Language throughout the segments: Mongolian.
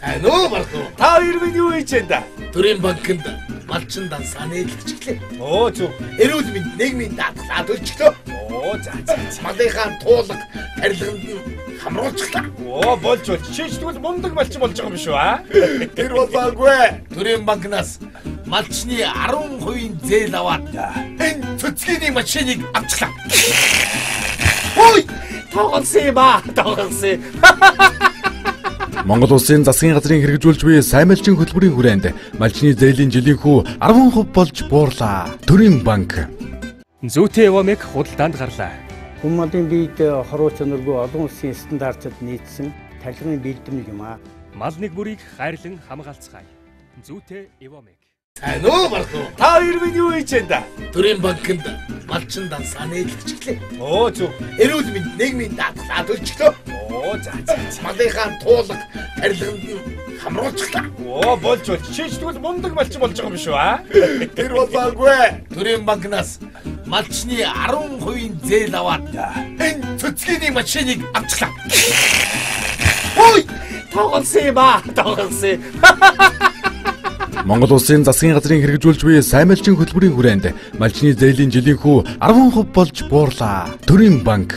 Сайн уу Бардуу? Та хоёр минь юу хийж байна да? Төрийн банкнд малчин дансаа нээлтчихлээ. Оо зөв. Эрүүл мэнд нийгмийн даатгалаа төлчихлөө. Оо за за. Малынхаа туулга тарилганд нь хамруулчихлаа. Оо болж болж. Чи ч тэгвэл мундаг малчин болж байгаа юм биш үү аа? Тэр болоогүй. Төрийн банкнаас малчны 10% зээл аваад энэ цэцгийн машиныг авчлаа. Ой! Тоглосон юм аа. Тоглосон. Монгол Улсын засгийн газрын хэрэгжүүлж буй сайн малчин хөтөлбөрийн хүрээнд малчны зээлийн жилийн хүү 10% болж буурлаа. Төрийн банк. Зүйтэй Эвомег худалдаанд гарлаа. Хүн малын биед хоруу чанаргүй олон улсын стандартад нийцсэн тарилгын бэлтгэл юм аа. Мал нэг бүрийг хайрлан хамгаалцгаая. Зүйтэй Эвомег. Сайн уу Бардуу? Та хоёр минь юу хийж байна да? Төрийн банкнд малчин дансаа нээлтчихлээ. Оо зөв. Эрүүл мэнд нийгмийн даатгалаа төлчихлөө. Оо за за. Малынхаа туулга тарилганд нь хамруулчихлаа. Оо болж болж. Чи ч тэгвэл мундаг малчин болж байгаа юм биш үү аа? Тэр болоогүй. Төрийн банкнаас малчны 10% зээл аваад энэ цэцгийн машиныг авчлаа. Ой! Тоглосон юм аа. Тоглосон. Монгол Улсын засгийн газрын хэрэгжүүлж буй сайн малчин хөтөлбөрийн хүрээнд малчны зээлийн жилийн хүү 10% болж буурлаа. Төрийн банк.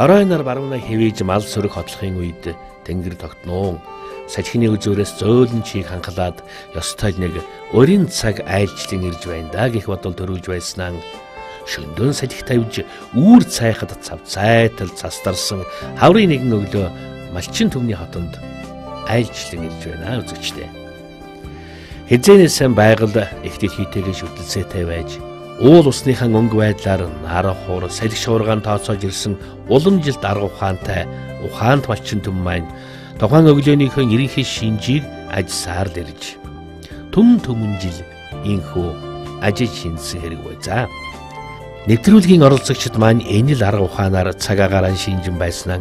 Орой нар баруунаа хэвээж мал сөрөг хотлохын үед тэнгэр тогтноо. Салхины үзүүрээс зөөлөн чийг ханхлаад ёстой нэг өрийн цаг айлчлан ирж байна да гэх бодол төрүүлж байснаа шөндөөн салхи тавьж үүр цайхад цав цайтал цастарсан хаврын нэгэн өглөө малчин түмний хотонд айлчлан ирж байна үзэгчдээ. Хэзээнээсээ байгаль их дэлхийтэйгээ шүтэлцээтэй байж уул усныхаа өнгө байдлаар нар хуур салхи шуургаан тооцоож ирсэн уламжилт арга ухаантай ухаант малчин түм маань тухайн өглөөнийхөө ерөнхий шинжийг ажсаар л ирж түм түмэн жил инхүү ажиж шинжсэн хэрэг бай. За нэвтрүүлгийн оролцогчид маань энэ л арга ухаанаар цаг агаараа шинжин байснаа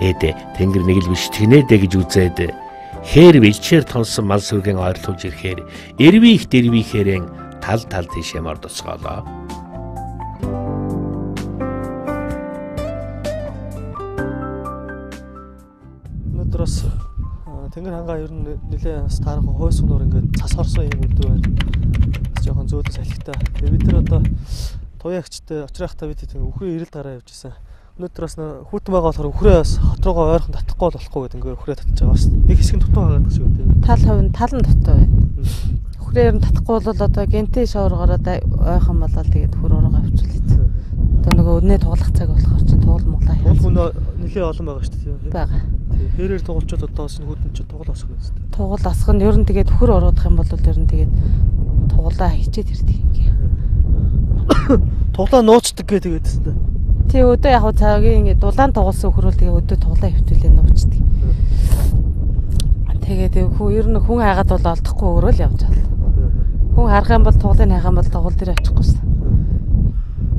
ээдэ тэнгэр нэг л биш тэгнэ дэ гэж үзээд хээр бэлчээр тонсон мал сүргэн ойрлуулж ирэхээр эрвийх дэрвийхээрэн тал тал тийшээ мордоцголоо. Өнөөдөр бас тэнгэр хангаа ер нь нэлээд бас таархан хойсгоноор ингээд цас орсон юм өдөр байна. Бас жоохон зөөлөн салхитай. Тэгээ бид нар одоо туяагчтай очрахтаа бид тийм үхрийн эрэлд гараа явж исэн. Өнөөдөр бас хүүтэн байгаа болохоор үхрээ бас хот руугаа ойрхон татахгүй болохгүй гэдэг ингээд үхрээ татж байгаа бас. Нэг хэсэг нь дутуу хагаад байгаа шүү дээ. Тал хувь нь тал нь дутуу байна. Үхрээ ер нь татахгүй бол одоо гэнтэй шавар гараад ойхон болоод тэгээд хөр ургаа авчвал. Одоо нөгөө өнөө туглах цаг болохоор чинь тугал муглаа. Тугал мөн нэлээ олон байгаа шүү дээ. Байгаа. Хэрээр тугалчод одоо бас хүүтэн чинь тугал осох юм зү. Тугал осох нь ер нь тэгээд хөр уруудах юм бол ер нь тэгээд туглаа хичээд ирдэг юм гээ. Туглаа нууцдаг гэдэг байсан да. Тий өдөө яг цагийн ингээд дулаан тугалсан хөрөөл тэгээ өдөө туглаа хөвтүүлээ нууцдаг. Тэгээд хүн ер нь хүн хайгаад бол олдохгүй өөрөө л явж байгаа. Хүн харах юм бол туглыг хайх юм бол тугал дээр очихгүй шээ.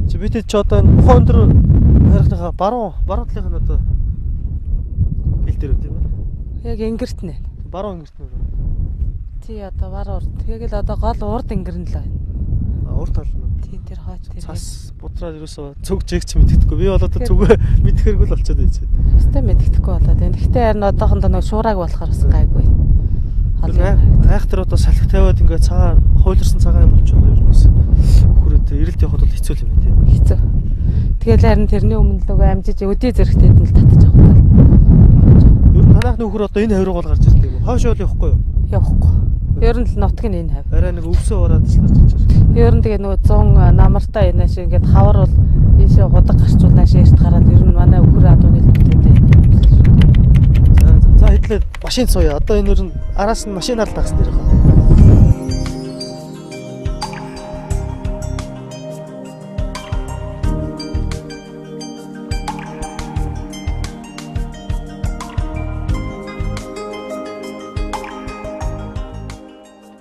Чи бид ч одоо энэ ухаан өндөр хайрхныхаа баруун талынх нь одоо хил дээр үү тийм ээ? Яг ингэрт нэ. Баруун ингэрт нэ. Тий одоо баруун урд. Тэгэл одоо гол урд ингэрн л байна. Урд тал нь. Тийм тэр хойч тэр. Цас будраад ерөөсөө цөг чигч мэддэхгүй. Би бол одоо зүгөө мэдхэргүй л болчиход байж байна. Өстэй мэддэхгүй болоод байна. Гэхдээ харин одоохондоо нэг шуураг болохоор бас гайгүй. Айхтар одоо салхи тавиад ингээд цагаан хуйларсан цагаан болчиход ер нь бас хөрөөд эрэлт явахад бол хэцүү юм байна тийм. Хэцүү. Тэгэл харин тэрний өмнө л нөгөө амжиж өдий зэрэгтэйд нь л татчих авах тал. Ер нь танайх нөхөр одоо энэ хаврыг бол гарч ирдэг юм. Хойш бол явахгүй юу? Явахгүй. Ер нь л нутг нь энэ хав. Арай нэг өвсөө ороод л гарч ирж байгаа. Ер нь тэгээ нөгөө 100 намартай энэ шиг ингээд хавар бол ийшээ худаг гарчвал наашаа эрт гараад ер нь манай өхөр адууны л бүтээтэй. За за хэдлээ машин сууя. Одоо энэ ер нь араас нь машинаар л дагсан дээрх.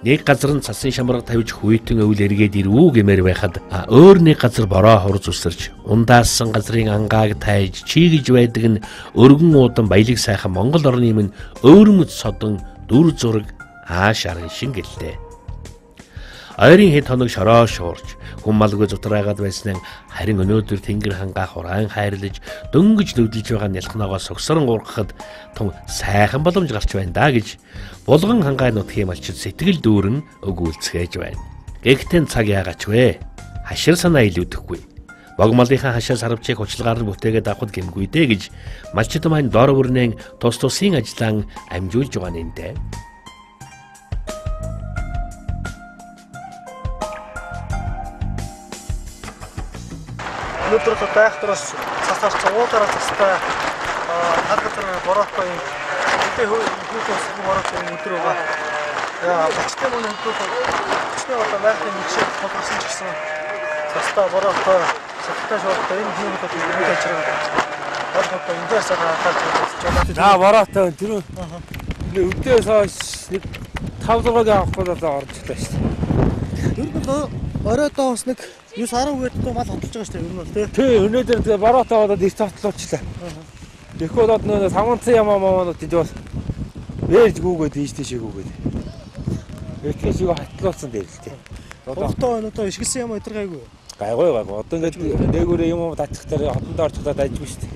Нэг газар нь цасын шамраг тавьж хүйтэн өвөл эргээд ирвүү гэмээр байхад өөр нэг газар бороо хурц үсэрч ундаасан газрын ангааг тайж чийгэж байдаг нь өргөн уудан баялаг сайхан Монгол орны минь өвөрмөц содон дүр зураг ааш арын шин гэллээ. Ойрын хэд хоног шороо шуурч хүн малгүй зутраагаад байсан харин өнөөдөр тэнгэр хангаа хураан хайрлаж дөнгөж нүдэлж байгаа нялхнаогоо согсрон ургахад тун сайхан боломж гарч байна да гэж булган хангаа нутгийн малчид сэтгэл дүүрэн өгүүлцгээж байна. Гэхдээ цаг яагач вэ? Хашир санаа илүүдэхгүй. Бог малынхаа хашаа сарвчийг хучилгаар нь бүтээгээд авахд гэмгүй дээ гэж малчид маань дор бүрнэн тус тусын ажлаа амжуулж байгаа нэ. Өнөөдөр одоо айхтараас цас орсон, уулаараа цастай тал газар бороотой юм. Мэдээ хүүхэн өсгөн бороотой юм өдөр байгаа. Бачтай мөн өнөөдөр өчнөө одоо байгалийн мэгшээ тулгарсан ч гэсэн цастай бороотой, савтай шууртай энэ юм одоо үйл ажиллагаа. Одоо энэ сайхан анхаарч үзэж байна. За бороотой тэр өдөөс хойш нэг 5 6-гийн авахгүй бол орж ирлээ шүү дээ. Ер нь бол оройдоо бас нэг 9-10 үед мал хөдөлж байгаа шүү дээ ер нь бол тий. Тий, өнөөдөр тэгээ бороотой болоод эрт хотлуулчлаа. Тэгэхгүй бол нөө саманцсан ямаа мамаанууд энэ бас ээж гүүгээд ийш тийшээ гүүгээд. Эртний шиг хатлуулсан дээр л тий. Одоо энэ одоо ишгэлсэн юм өдр гайгүй. Гайгүй гайгүй. Одоо ингээд нээгүүрээ юм татчих дээр хотонд орчихдоо дайжгүй шүү дээ.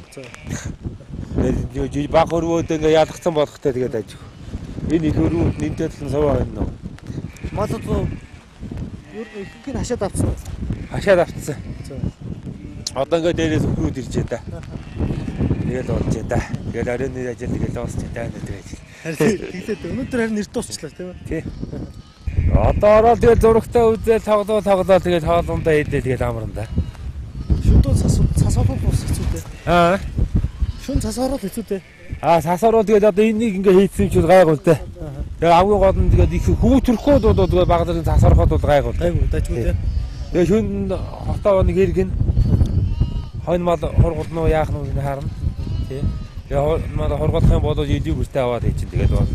Тэгээд баг хөрвөөд ингээд ялгцсан болохтой тэгээд дайжгүй. Энэ их хөрвүүд нэмтэй талан суваа байна нөө. Мал одоо ер нь ихэнх нь хашаад авцсан. Хашаад авцсан. Одоо ингээд дээрээс хөрвүүд ирж байна да. Тэгэл болж байна да. Тэгэл оройн ажил тэгэл дуусч байна өнөөдөр ажил. Тэглээд өнөөдөр харин эрт дуусчлаа тийм ээ. Тий. Одоо ороод тэгэл зурагтаа үзэл тоглоо тэгэл хоолундаа идээ тэгэл амарна да. Шүндөө цас оруулах бас хэцүү дээ. Аа. Шүн цас оруулах хэцүү дээ. Аа цас оруул тэгэл одоо энийг ингээ хийцсэн юм чинь гайгүй л дээ. Тэгээ хамгийн гол нь тэгээд их хүүтрхгүй бол тэгээд баг зэрэг цас ороход бол гайгүй. Гайгүй дажгүй дээ. Тэгээ шүн хотоо нэг хэрэг нь хонь мал хургуулна уу яах нь вэ харна. Тий. Тэгээ мал хургуулах юм бол илүү гүртэй аваад хийчин тэгээд бол.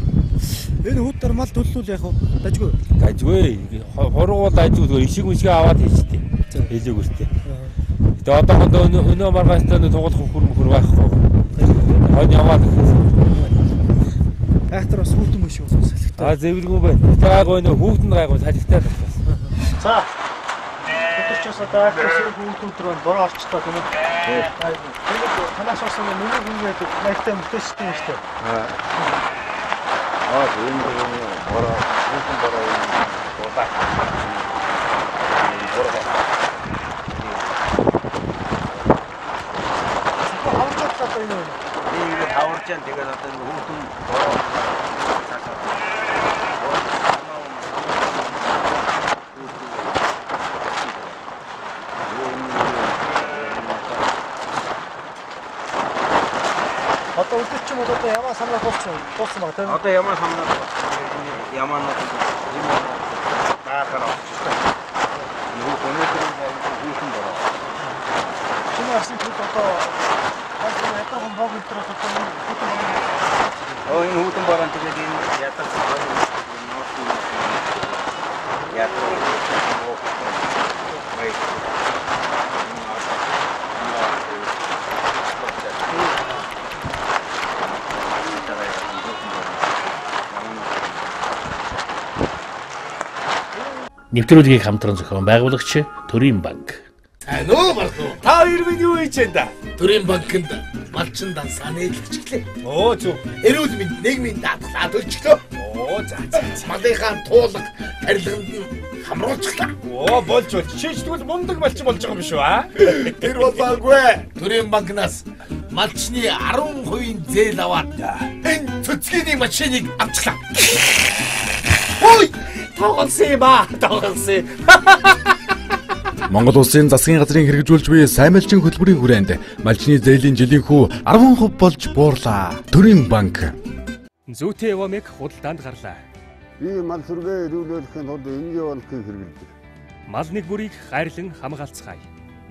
Энэ хүүтэр мал төллүүл яах вэ? Дажгүй. Дажгүй. Хургуул дажгүй зүгээр ишиг мишиг аваад хийчтэй. Илүү гүртэй. Тэгээ одоохондоо өнөө маргааштай нэ тугуулах хөхөр мөхөр байхгүй. Хонь яваад өгсөн. Айхтар бас хүүтэн мөш юм салхитай. Аа зэвэргүй байна. Тэгээ гайгүй нэ хүүтэн гайгүй салхитай л бас. За. Өдөр ч бас одоо айхтар хүүтэн өдөр байна. Бороо орчлоо тийм үү? Гайгүй. Тэгээд танаас бас нүг ингээд маягтай мөртөөчтэй юм шүү дээ. Аа. Аа энэ бороо хүүтэн бороо дулаа. Бороо. Хаварч одоо энэ үү? Ийм хаварч яан тэгээд одоо хүүтэн бороо цаашаа. Одоо өдөр ч юм уу одоо ямаа самнаа дууссан баг тийм үү? Одоо ямаа самнаа ямаанууд юм даахаар орчихсон. Нөгөө өнөөдөр хүүтэн бороо. Шинэ арсын төд одоо ядуухан бог өдөр одоо энэ хүүтэн бороо. Оо энэ хүүтэн бороо тэгээд энэ ядарсан ядуу Нэвтрүүлгийг хамтран зохион байгуулагч Төрийн банк. Сайн уу Бардуу? Та хоёр минь юу хийж байна да? Төрийн банкнд малчин дансаа нээлтчихлээ. Оо зөв. Эрүүл мэнд нийгмийн даатгалаа төлчлөө. Оо за за. Малынхаа туулга тарилганд нь хамруулчихлаа. Оо болж болж. Чи ч тэгвэл мундаг малчин болж байгаа юм биш үү аа? Тэр болоогүй. Төрийн банкнаас малчны 10% зээл аваад энэ цэцгийн машиныг авчлаа. Ой! Тоглосон юм аа. Тоглосон. Монгол Улсын засгийн газрын хэрэгжүүлж буй сайн малчин хөтөлбөрийн хүрээнд малчны зээлийн жилийн хүү 10% болж буурлаа. Төрийн банк. Зүйтэй Эвамек худалдаанд гарлаа. Би мал сүргээ эрүүлэхийн тулд энгийн банкыг хэрэглэдэг. Мал нэг бүрийг хайрлан хамгаалцгаая.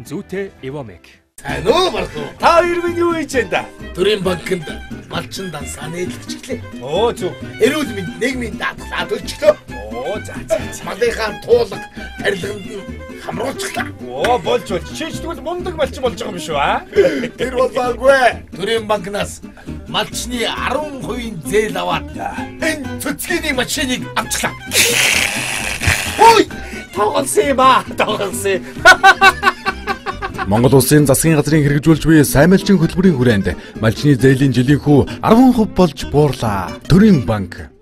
Зүйтэй Эвамек. Сайн уу Бардуу? Та хоёр минь юу хийж байна да? Төрийн банкнд малчин дансаа нээлтчихлээ. Оо зөв. Эрүүл мэнд нийгмийн даатгалаа төлчлөө. Оо за за. Малынхаа туулга тарилганд нь хамруулчихлаа. Оо болж болж. Чи ч тэгвэл мундаг малчин болж байгаа юм биш үү аа? Тэр болоогүй. Төрийн банкнаас малчны 10% зээл аваад энэ цэцгийн машиныг авчлаа. Ой! Тоглосон юм аа. Тоглосон. Монгол Улсын засгийн газрын хэрэгжүүлж буй сайн малчин хөтөлбөрийн хүрээнд малчны зээлийн жилийн хүү 10% болж буурлаа. Төрийн банк.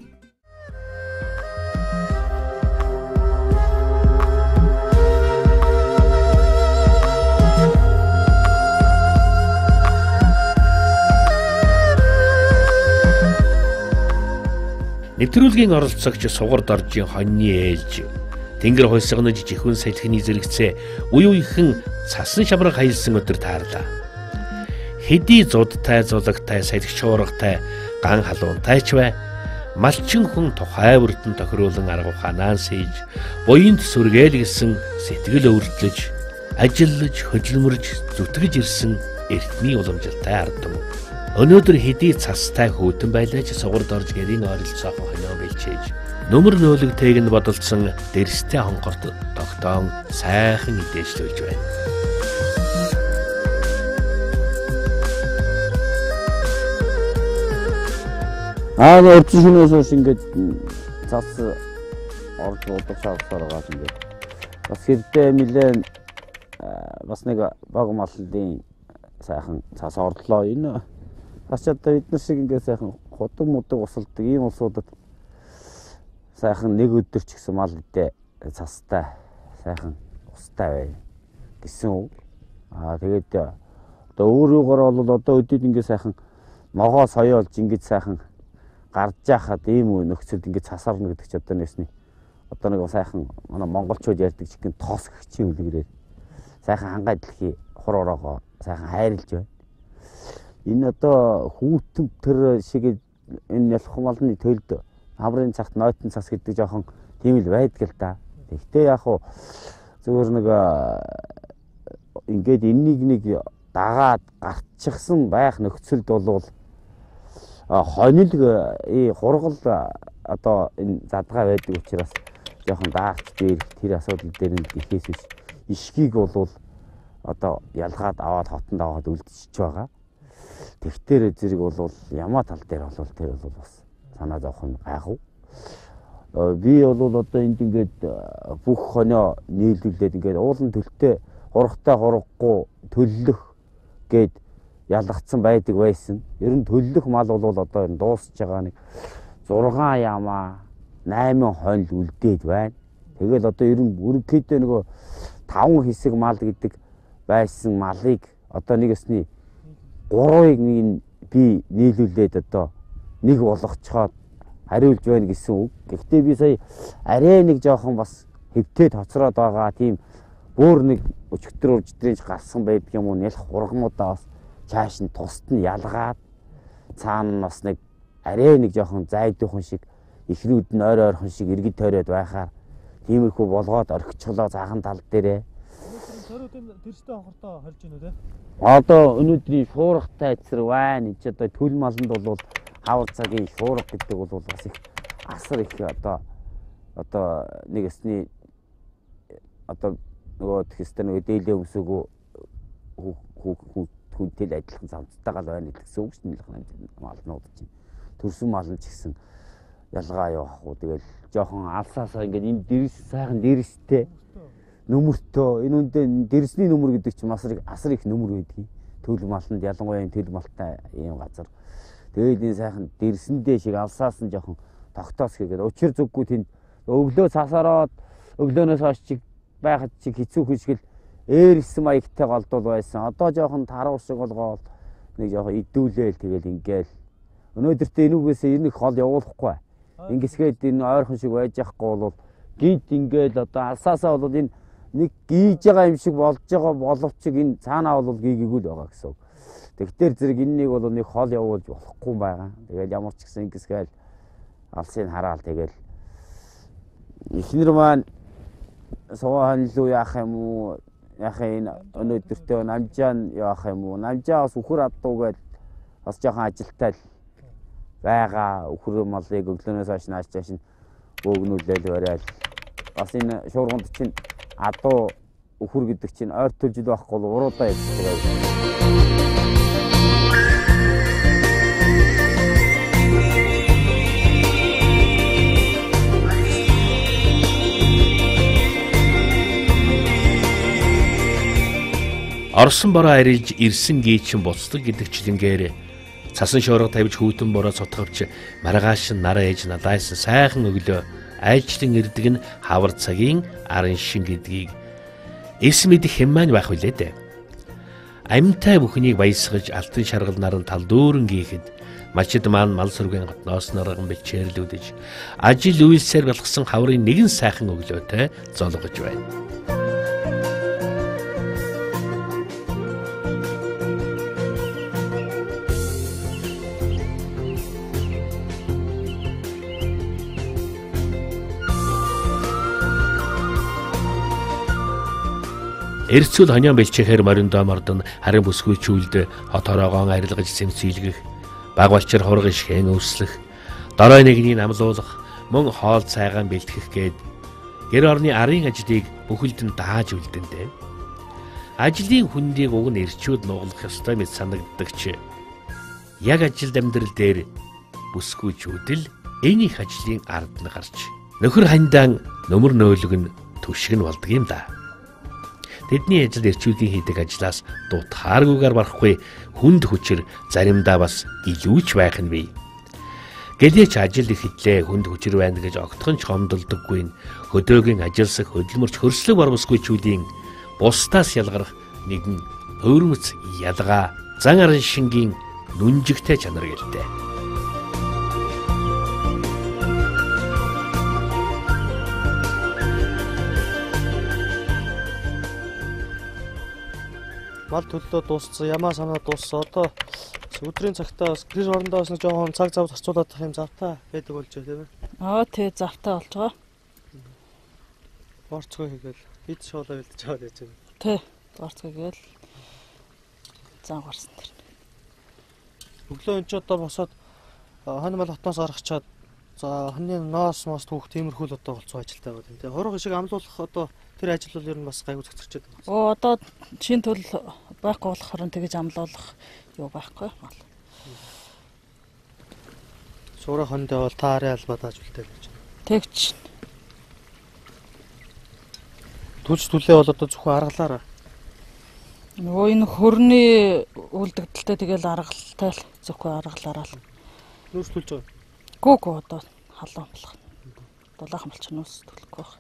Нэвтрүүлгийн оролцогч Сугар доржийн хоньны ээлж, Тэнгэр хойсгонож жихүүн салхины зэрэгцээ үе үехэн цасан шамраг хаялсан өдөр таарлаа. Хэдий зудтай, зулагтай, салхи шуургатай, ган халуунтай ч бай, малчин хүн тухай бүртэн тохируулан арга ухаанаа сийж, буянд сүргээл гэсэн сэтгэл өвөртлөж, ажиллаж, хөдөлмөрж, зүтгэж ирсэн эртний уламжилтай ард түмэн. Өнөөдөр хэдий цастай хөтөн байлаа ч Сугар дорж гэрийн ойролцоох хонио бэлчээж, нүмер нөөлөгтэйг нь бодолцсон дэрстэй хонхорт тогтоон сайхан идээжлүүлж байна. Аа өртсөн шөнөөс хойш ингээд цас орж удах шаардлага байгаа ингээд бас хэрдээ нэлээд бас нэг баг маллын сайхан цас орлоо. Энэ бас ч одоо бид нар шиг ингээд сайхан худаг мудаг усалдаг ийм улсуудад сайхан нэг өдөр ч гэсэн мал идэ цастай сайхан устай бай гэсэн үг. Аа тэгээд одоо өөр юугаар бол одоо өдөрт ингээд сайхан ногоо соёолж ингээд сайхан гарч яхад ийм нөхцөлд ингээд цас орно гэдэг чи одоо нэсний одоо нэг сайхан манай монголчууд ярьдаг чигэн тос гिचийн үлгэрээр сайхан хангай дэлхий хур ороогоо сайхан хайрлж байна. Энэ одоо хүүтэн тэр шиг энэ ялах малны төлд хамрын цагт нойтон цас гэдэг жоохон тийм л байдаг л да. Тэгтээ яг хуу зүгээр нэг ингээд энэнийг нэг дагаад гарчихсан байх нөхцөлд болвол хонил хургал одоо энэ задгаа байдаг учраас жоохон даарч дээр тэр асуудал дээр нь гэхээс биш ишгийг болвол одоо ялгаад аваад хотонд аваад үлдчихэж байгаа. Тэгтэр зэрэг бол ямаа тал дээр бол тэр бол бас санаа зовох нь гайхав. Би бол одоо энд ингээд бүх хонио нийлүүлээд ингээд уулын төлтөө хурагтай хураггүй төллөх гээд ялгацсан байдаг байсан. Ер нь төллөх мал бол одоо энэ дуусч байгаа нэг 6 ямаа 8 хонь үлдээд байна. Тэгэл одоо ер нь өргөдөө нөгөө 5 хэсэг мал гэдэг байсан малыг одоо нэг өсний 3-ыг нэг би нийлүүлээд одоо нэг болгоцоход хариулж байна гэсэн үг. Гэхдээ би сая арай нэг жоохон бас хэвтээ тоцроод байгаа тийм бүр нэг өчигдөр үрждрийнч гарсан байдаг юм уу нялх хургамудаа бас чааш нь тусад нь ялгаад цаана нь бас нэг арай нэг жоохон зайдуухан шиг эхнүүд нь ойр ойрхон шиг иргэд тойроод байхаар тиймэрхүү болгоод орхичлоо цаахан тал дээрээ. Тэрстэй хонхортой хорж гинүү те? Одоо өнөөдрийн шуургатай эцэр байна. Энд чи одоо төл маланд бол хавар цагийн шуурга гэдэг бол бас их асар их одоо нэг өсний одоо нөгөө тэгэхстэй нөгөө дээлээ өмсөөгөө хүнтэй л адилхан замцтайгаа л байна гэсэн үг шүү дээ. Малнууд чинь төрсөн мал нь ч гэсэн Ялгаа юу ах уу тэгэл жоохон алсаасаа ингээд энэ дэрс сайхан дэрстэй нөмөртөө энэ үндэ дэрсний нөмөр гэдэг чинь асар их нөмөр байдгийг. Төл маланд ялангуяа энэ төл малтай ийм газар. Тэгэл энэ сайхан дэрсэндээ шиг алсаас нь жоохон тогтоос хийгээд учир зүггүй тэнд өглөө цасараад өглөөнөөс хойш чиг байхад чиг хэцүү хишгэл ээрсэн маягтай голдуул байсан. Одоо жоохон таруу шиг болгоол нэг жоохон идүүлээл тэгэл ингээл өнөөдөртөө энүүгээс энэ их хол явуулахгүй. Ингэсгээд энэ ойрхон шиг байж яахгүй бол гинт ингээл одоо алсаасаа бол энэ нэг гийж байгаа юм шиг болж байгаа боловч энэ цаанаа бол гийгээгүй л байгаа гэсэн үг. Тэгэхээр зэрэг энэнийг бол нэг хол явуулж болохгүй байгаа. Тэгэл ямар ч гэсэн ингэсгээл алсыг хараал тэгэл эхнэр маань суваа ханилуу яах юм уу? Яах энэ өнөөдөртөө намжаа яах юм уу? Намжаа бас үхэр адуу гэж бас жоохон ажилтай л байгаа. Үхэр малыг өглөөнөөс хойш нааш цааш нь бөөгнүүлээл барайл. Бас энэ шуурганд чинь адуу үхэр гэдэг чинь ойр төлжил байхгүй бол уруудаа явчихдаг. Орсон бороо арилж ирсэн гийчин буцдаг гэдэг чилэнгээр цасан шоорго тавьж хүүтэн бороо цутгавч маргааш нь нараа ээж налайсан сайхан өглөө айлчлан ирдэг нь хавар цагийн арын шин гэдгийг эс мэдэх хэм маань байх үлээ дээ. Амьтай бүхнийг баясгаж алтан шаргал наран тал дүүрэн гийхэд малчид маань мал сүргэн хотноос нарган бэлчээрлүүдэж ажил үйлсээр балгасан хаврын нэгэн сайхан өглөөтэй золгож байна. Эрцүүл хонион бэлчээр мориндоо мордон харин бүсгүйчүүлд хот ороогоон арилгаж сэмсийлгэх, баг балчир хург ишхэн өвслөх, дорой нэгнийг намлуулах, мөн хоол цайгаан бэлтгэх гээд гэр орны арын ажлыг бүхэлд нь дааж үлдэндээ. Ажлын хүндийг уг нь эрчүүд нуглах ёстой мэт санагддаг ч яг ажилд амьдрал дээр бүсгүйчүүд л энэ их ажлын ард нь гарч нөхөр хандаан нөмөр нөөлөг нь түшиг нь болдог юм да. Тэдний ажил эрчүүдийн хийдэг ажлаас дутхааргүйгээр барахгүй хүнд хүчээр заримдаа бас илүүч байх нь бий. Гэлээч ажил их хэдлээ хүнд хүчээр байна гэж огтхон ч гомдолдоггүй нь хөдөөгийн ажилсах хөдөлмөрч хөрслөг барвсгүйчүүдийн бусдаас ялгарх нэгэн өвөрмөц ялгаа зан арын шингийн нүнжигтэй чанар гэлтэй. Мал төллөө дууссан, ямаа санаа дууссан. Одоо өдрийн цагтаа бас гэр орондоо бас нэг жоохон цаг зав зарцуулаад байх юм завтай байдаг болж байна тийм ээ. Аа тий, завтай болж байгаа. Борцгоо хийгээл ид шоолоо бэлдэж аваад байж байна. Тий, борцгоо хийгээл зан гарсан тэр. Өглөө энэ ч одоо босоод хонь мал хотноос гаргачаад за хоньны ноос мос түүх тиймэрхүү л одоо болцоо ажилтай байгаа тийм ээ. Хураг шиг амлуулах одоо тэр ажил бол ер нь бас гайгүй зохицорч байгаа. Оо одоо шин төл байхгүй болохоор тэгэж амлуулах юу байхгүй мал. Сурах хондоо бол та арын албаа дааж үлдээл гэж. Тэгч. Түлж түлээ бол одоо зөвхөн аргалаараа. Нөгөө энэ хөрний үлдэгдэлтэй тэгэл аргалтай л зөвхөн аргалаараа л. Нүүрс түлж байгаа. Гүү гүү одоо халуун болох. Дулаахан болчих нүүрс түлэхгүй байх.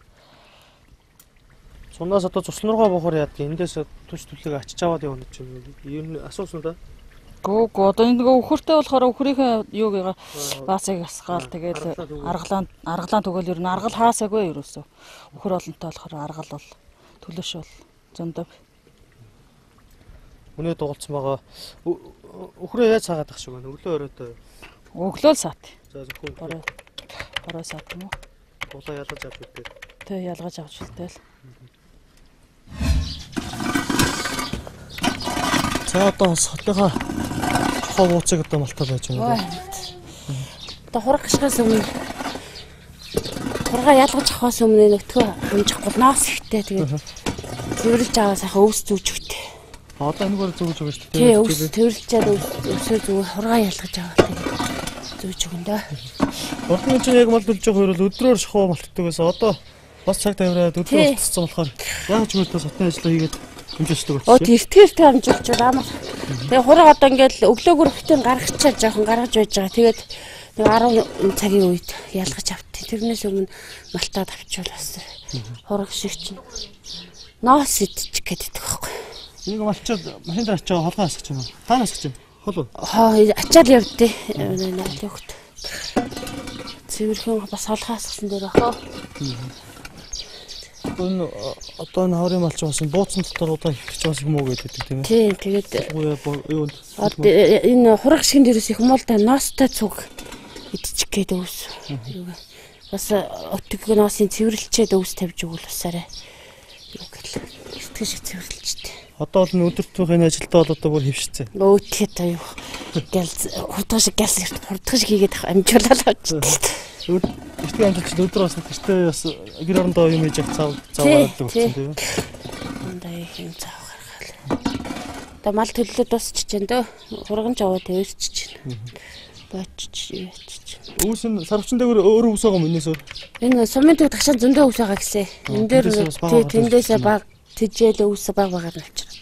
Сунаас одоо цуслан руугаа буухаар яадаг. Эндээс түлж түлийг ачиж аваад явна гэж юм. Ер нь асуусан да. Гүү гүү одоо энэ нөгөө үхэртэй болохоор үхрийнхээ юуг баасыг асгаал тэгэл аргалаан түгэл ер нь аргал хаасаагүй ерөөсөө. Үхэр олонтой болохоор аргал бол төлөш бол зөндөв. Үнэ дугалцсан байгаа. Үхрээ яаж саагаад ах шиг байна? Өглөө оройтой. Өглөө л саат. За зөвхөн орой саат юм уу? Улаа ялгаж авч үлдээ. Тэ ялгаж авч үлдээл. За одоо содлынхаа хов ууцыг одоо малтаа байж байна. Одоо хураг гიშгээс өмнө хургаа ялгаж авахаас өмнө нөтгөө хамжихгүй ноос ихтэй тэгээд цэвэрлж аваа сайхан өвс зүүж өгтэй. Одоо энэгээр зүүж өгнө шүү дээ. Тий, өвс цэвэрлжээд өвсөө зүү хургаа ялгаж аваа тэгээд Зүүж өгөн дөө. Урд нь чинь яг мал төлж байгаа хоёр бол өдрөөр шахуу малтдаг байсан. Одоо бас цаг тавиад өдрөөр болцсон болохоор яг ч үгүй сотны ажлаа хийгээд амжуулдаг болсон. Оо тэртгэртэй амжуулж амар. Тэгээ хураг одоо ингээл өглөөгөр битэн гаргачаад жоохон гаргаж байж байгаа. Тэгээд нэг 10 цагийн үед ялгаж авт. Тэрнээс өмнө малтаад авчвал бас хураг шиг чинь ноос идчих гээд идэх байхгүй. Нэг малчаад машин дээр ачаа холгоо асгах юм уу? Хаана асгах юм? Хол уу? Хоо ачаал явдээ. Нэлээд. Цэвэрхэн бас холгоо асгасан дээр бах уу. Энэ одоо энэ хаврын малчин бас бууцсан дотор удаа их ч бас юм уу гэдэг тийм ээ. Тийм тэгээд юу одоо энэ хураг шигэн дээрээс их юм бол та ноостой цуг идчих гээд өвс. Бас өтөг ноосын цэвэрлчээд өвс тавьж өгвөл бас арай юу гэл эртгэн шиг цэвэрлжтэй. Одоо бол өдөртөх энэ ажилдаа бол одоо бүр хөвшсөн. Өөтгөө та юу гял хурдхан шиг гял хурдхан шиг хийгээд амжуулаад авчихдээ. Эртний амжилт өдөр бас гэртээ бас гэр орондоо юм хийж явах цав цав гаргадаг болсон тийм ээ. Ондоо их юм цав гаргаал. Одоо мал төллөө дуусчих чинь дөө. Хурганч аваа тавирчих чинь. Бочч яачих. Өвс нь сарвчин дээр өөр өвс байгаа юм энэс өөр. Энэ сумын төв тагшаан зөндөө өвс байгаа гэсэн. Энэ дээр тэндээсээ баг тэжээл өвс баг багаар навчраад.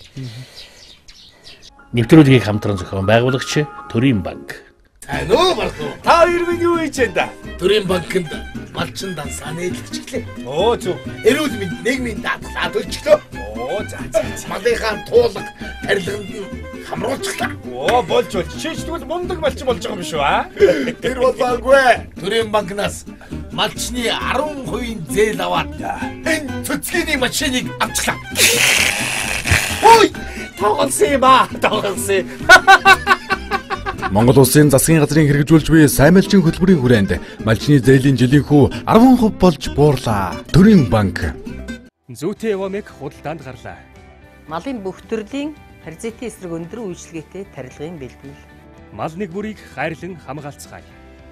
Нэвтрүүлгийг хамтран зохион байгуулагч Төрийн банк. Сайн уу Бардуу? Та хоёр минь юу хийж байна да? Төрийн банкнд малчин дансаа нээлтчихлээ. Оо зөв. Эрүүл мэнд нийгмийн даатгалаа төлчихлөө. Оо за за. Малынхаа туулга тарилганд нь хамруулчихлаа. Оо болж болж. Чи ч тэгвэл мундаг малчин болж байгаа юм биш үү аа? Тэр болоогүй. Төрийн банкнаас малчны 10% зээл аваад энэ цэцгийн машиныг авчихлаа. Ой! Тоглосон юм аа. Тоглосон. Монгол Улсын засгийн газрын хэрэгжүүлж буй сайн малчин хөтөлбөрийн хүрээнд малчны зээлийн жилийн хүү 10% болж буурлаа. Төрийн банк. Зүйтэй Эвомег худалдаанд гарлаа. Малын бүх төрлийн паразитын эсрэг өндөр үйлчилгээтэй тарилгын бэлтгэл. Мал нэг бүрийг хайрлан хамгаалцгаая.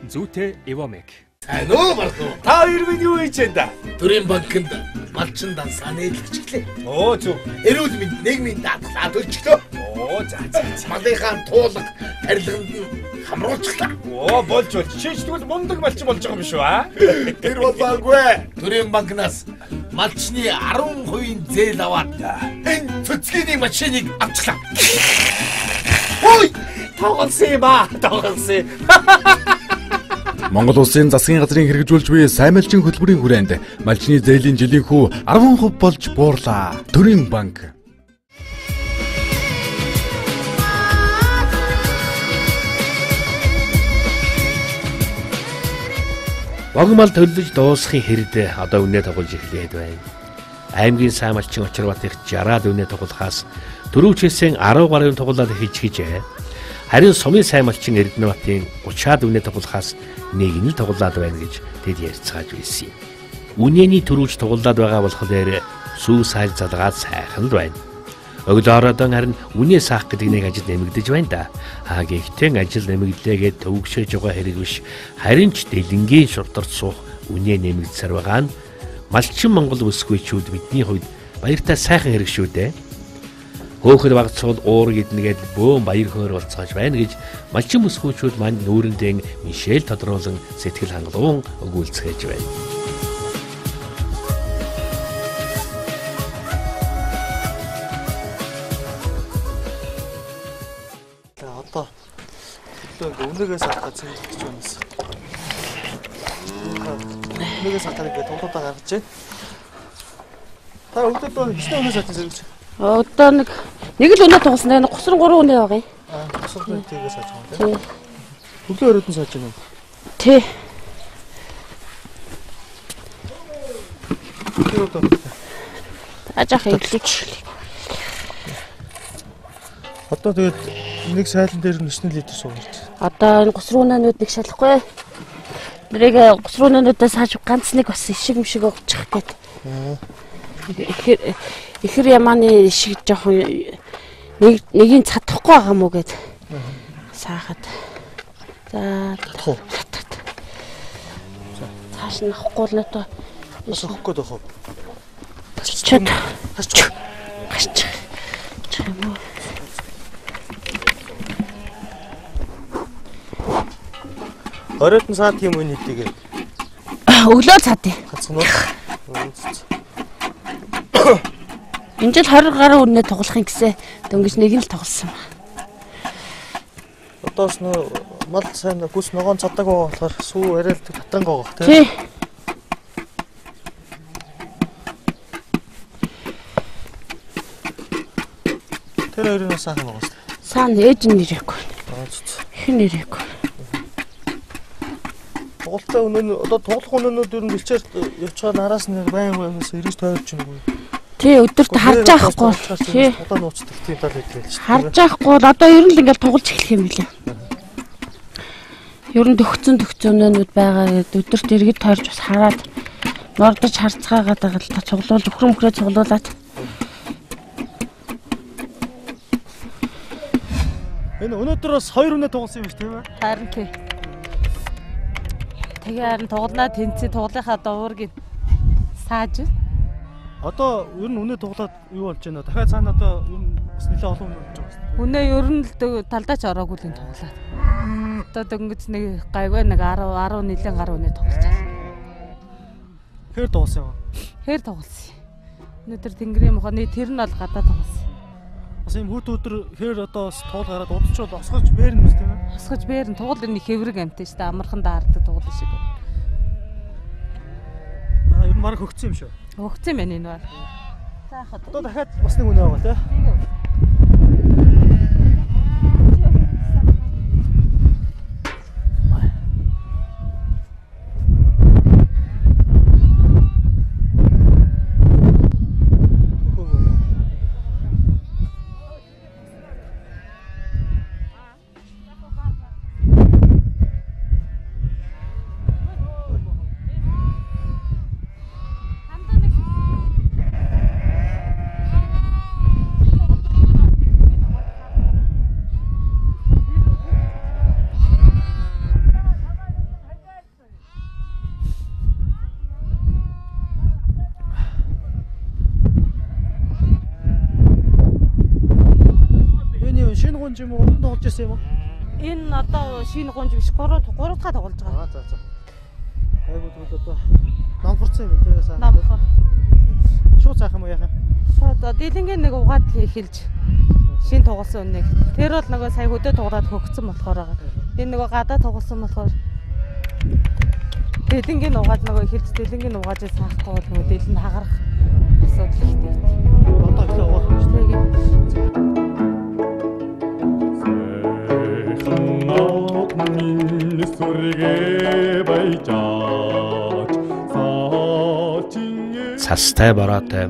Зүйтэй Эвомег. Сайн уу Бардуу? Та хоёр минь юу хийж байна да? Төрийн банкнд малчин дансаа нээлтчихлээ. Оо зөв. Эрүүл мэнд нийгмийн даатгалаа төлчихлөө. Оо за за. Малынхаа туулга тарилганд нь хамруулчихлаа. Оо болж болж. Чи ч тэгвэл мундаг малчин болж байгаа юм биш үү аа? Тэр болоогүй. Төрийн банкнаас малчны 10% зээл аваад энэ цэцгийн машиныг авчихлаа. Ой! Тоглосон юм аа. Тоглосон. Монгол Улсын засгийн газрын хэрэгжүүлж буй сайн малчин хөтөлбөрийн хүрээнд малчны зээлийн жилийн хүү 10% болж буурлаа. Төрийн банк. Богино мал төлөж дуусахын хэрд одоо үнэ тоглож эхлээд байна. Аймгийн сайн малчин Учирбатых 60-аад үнэ тоглохаас түрүүчээсээ 10 гаруй тоглолт хийж хийжээ. Харин сумын сайн малчин Эрдэнэбатын 30-аад үнэ тоглохаас нэг нь л тоглоод байна гэж тэд ярьцгааж байсан юм. Үнэний түрүүч тоглоод байгаа болохоор сүү сайл залгаад сайхан л байна. Өглөөрөөдөн харин үнэ саах гэдэг нэг ажил нэмэгдэж байна да. Аа гэхдээ ажил нэмэгдлээгээд төвөгшөөж байгаа хэрэг биш. Харин ч дэлэнгийн шударт суух үнэ нэмэгдсээр байгаа нь малчин Монгол бүсгүйчүүд бидний хувьд баяртай сайхан хэрэг шүү дээ. Хөөхөр багцуул уур гэднгээд бөөн баяр хөөр болцоож байна гэж малчин бүсгүйчүүд мань нүүрэндээ Мишель тодруулан сэтгэл хангалуун өгүүлцгээж байна. Одоо төлөө ингээ үнэгээс авах цэвэрлэх гэж байна. Үнэгээс авах ингээ тулуудаа гаргаж байна. Та өглөөдөө хичнээн үнээс авсан зэрэг. Одоо нэг л үнэ тоглосон. 33 үнэ байгаа юм. Аа, 33 төгрөгөөс сааж байгаа тийм. Өглөө өрөөд нь сааж байна уу? Тий. Ажаах иглэж. Одоо тэгээд нэг сайлан дээр нь 9 литр суугарч. Одоо энэ 33 үнэнүүд нэг шалахгүй. Нэрийг 33 үнэнүүдээ сааж ганц нэг бас ишиг мшиг өгчих гээд. Ихэр ямааны ишиг жоохон нэг нэгийг чадахгүй байгаа мó гэд саахад. За татах уу? Цааш нь авахгүй л надаа. Бас авах гээд байх уу? Чад. Гарч. Гарч. Юм уу? Оройт нь саад юм үн хэдийгээр. Өглөө цаад. Хацсан уу? Энэ жил 20 гаруй үнэ тоглох юм гэсэн. Дөнгөж нэг нь л тоглосон ба. Одоос нөө мал сайн гүс ногоон цадаг байгаа болохоор сүү арай л татранг байгаа тий. Тэр хоёрын сайхан байгаа шүү дээ. Саан ээж нь нэрээгүй. Их нэрээгүй. Тугалтай өнөө одоо туглах өнөөнүүд ер нь бэлчээр явчихаар нараас нь байн байн эргэж тойрч юм уу? Тий, өдөрт харж авахгүй. Тий. Одоо нууцдаг тийм тал байдаг л шүү. Харж авахгүй бол одоо ер нь л ингээл тугалж эхлэх юм билээ. Ер нь төгцөн өнөөнүүд байгаа гэдэг өдөрт эргэж тойрч бас хараад мордож харцгаагаад байгаа л та цуглуул өхрөн мөхрөө цуглуулад. Энэ өнөөдөр бас 2 үнэ тугалсан юм шиг тийм ээ? Харин тий. Тэгээ харин тугалнаа тэнцээ тугалынхаа дуургийг сааж. Одоо ер нь үнэ туглаад юу болж байна? Дахиад цаана одоо ер нь бас нэлээд олон үнэ болж байгаа шүү дээ. Үнэ ер нь л талдаа ч ороогүй л энэ туглаад. Одоо дөнгөж нэг гайгүй нэг 10 10 нэлээд гаруй үнэ тугалчихлаа. Хэр тугалсан юм? Хэр тугалсан. Өнөөдөр тэнгэрийн мохоны тэр нь бол гадаа тугалсан. Бас ийм хүүт өдөр хэр одоо бас туул гараад удчвал осгож бээрнэ мэт тийм ээ? Осгож бээрнэ. Тугал энэ хэврэг амтай шүү дээ. Амархан даардаг тугал шиг. Аа ер нь бараг хөгцсөн юм шүү. Хөгцсөн юм байна энэ бол. За хад. Одоо дахиад бас нэг үнэ байгаа тий. Юм уу? Тоглож байсан юм уу? Энэ одоо шинэ гунж биш 3 дахь тоглож байгаа. Аа за за. Айгуу тэгвэл одоо номхорцсон юм тий сайн. Номхор. Шууд цаах юм уу яах юм? Шууд дийлэнгийн нэг угаад эхэлж шинэ тоглосон үнэг. Тэр бол нөгөө сая хөдөө туглаад хөгцсөн болохоор байгаа. Энэ нөгөө гадаа тоглосон болохоор дийлэнгийн угаад нөгөө эхэлж дийлэнгийн угааж саахгүй бол нөгөө дийлэн хагарах асуудал ихтэй. Одоо эхлээ угаах юм шүү дээ. Цастай бороотой,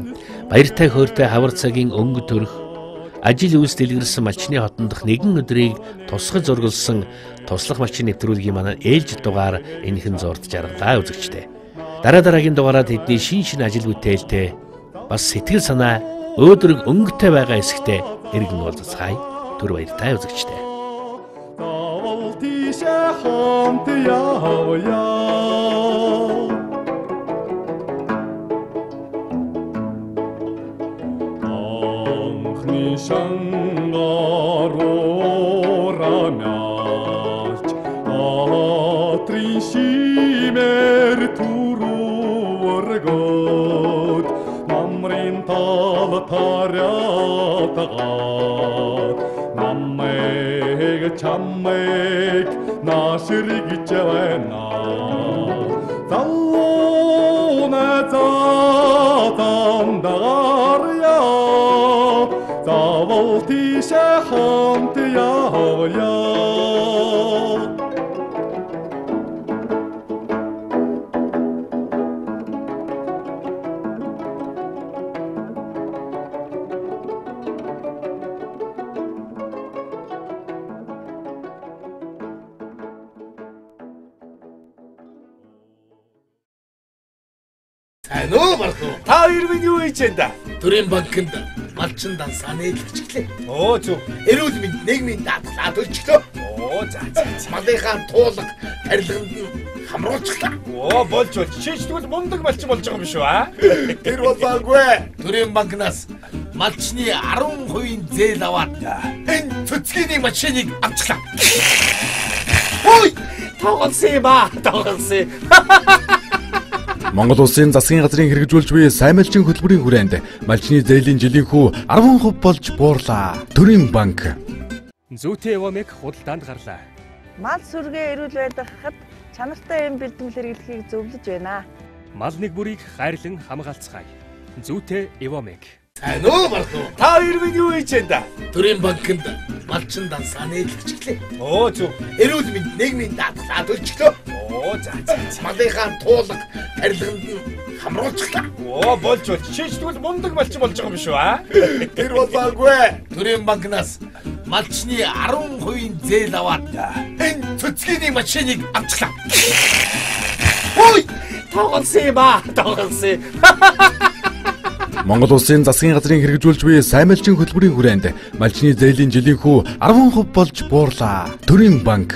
баяртай хөөртэй хавар цагийн өнгө төрөх, ажил үйлс дэлгэрсэн малчны хотон дох нэгэн өдрийг тусгаж зургалсан туслах малчин нэвтрүүлгийн манай ээлж дугаар энэхэн зурд жаргалаа үзэгчдээ. Дараа дараагийн дугаараа тэдний шин шин ажил бүтээлтэй бас сэтгэл санаа өөдрөг өнгөтэй байгаа хэсэгтээ эргэн уулзацгаая. Түр баяртай үзэгчдээ. Хамт явъя. Анхны шангаар урамяалч атрын шимээр түрүүргөд намрын тал тариатгаад намайг чамайг нааширгэж байна. Залууна задандарья заавал тийшээ хамт явъя. Сайн уу Бардуу? Та хоёр минь юу хийж байна да? Төрийн банкнд малчин дансаа нээлтчихлээ. Оо зөв. Эрүүл мэнд нийгмийн даатгалаа төлчлөө. Оо за за. Малынхаа туулга тарилганд нь хамруулчихлаа. Оо болж болж. Чи ч тэгвэл мундаг малчин болж байгаа юм биш үү аа? Тэр болоогүй. Төрийн банкнаас малчны 10% зээл аваад энэ цэцгийн машиныг авчихлаа. Ой! Тоглосон юм аа. Тоглосон. Монгол Улсын засгийн газрын хэрэгжүүлж буй сайн малчин хөтөлбөрийн хүрээнд малчны зээлийн жилийнхүү 10% болж буурлаа. Төрийн банк. Зүйтэй Эвомег худалдаанд гарлаа. Мал сүргээ эрүүл байлгахад чанартай эм бэлтгэл хэрэглэхийг зөвлөж байна. Мал нэг бүрийг хайрлан хамгаалцгаая. Зүйтэй Эвомег. Сайн уу Бартуу? Та хоёр минь юу хийж байна да? Төрийн банкнд малчин дансаа нээлтчихлээ. Оо зөв. Эрүүл мэнд нийгмийн даатгалаа төлчихлөө. Оо за за. Малынхаа туулга тарилганд нь хамруулчихлаа. Оо болж болж. Чи ч тэгвэл мундаг малчин болж байгаа юм шүү аа? Тэр болоогүй. Төрийн банкнаас малчны 10% зээл аваад энэ цэцгийн машиныг авчихлаа. Ой! Тоглосон юм аа. Тоглосон. Монгол Улсын засгийн газрын хэрэгжүүлж буй сайн малчин хөтөлбөрийн хүрээнд малчны зээлийн жилийнхүү 10% болж буурлаа. Төрийн банк.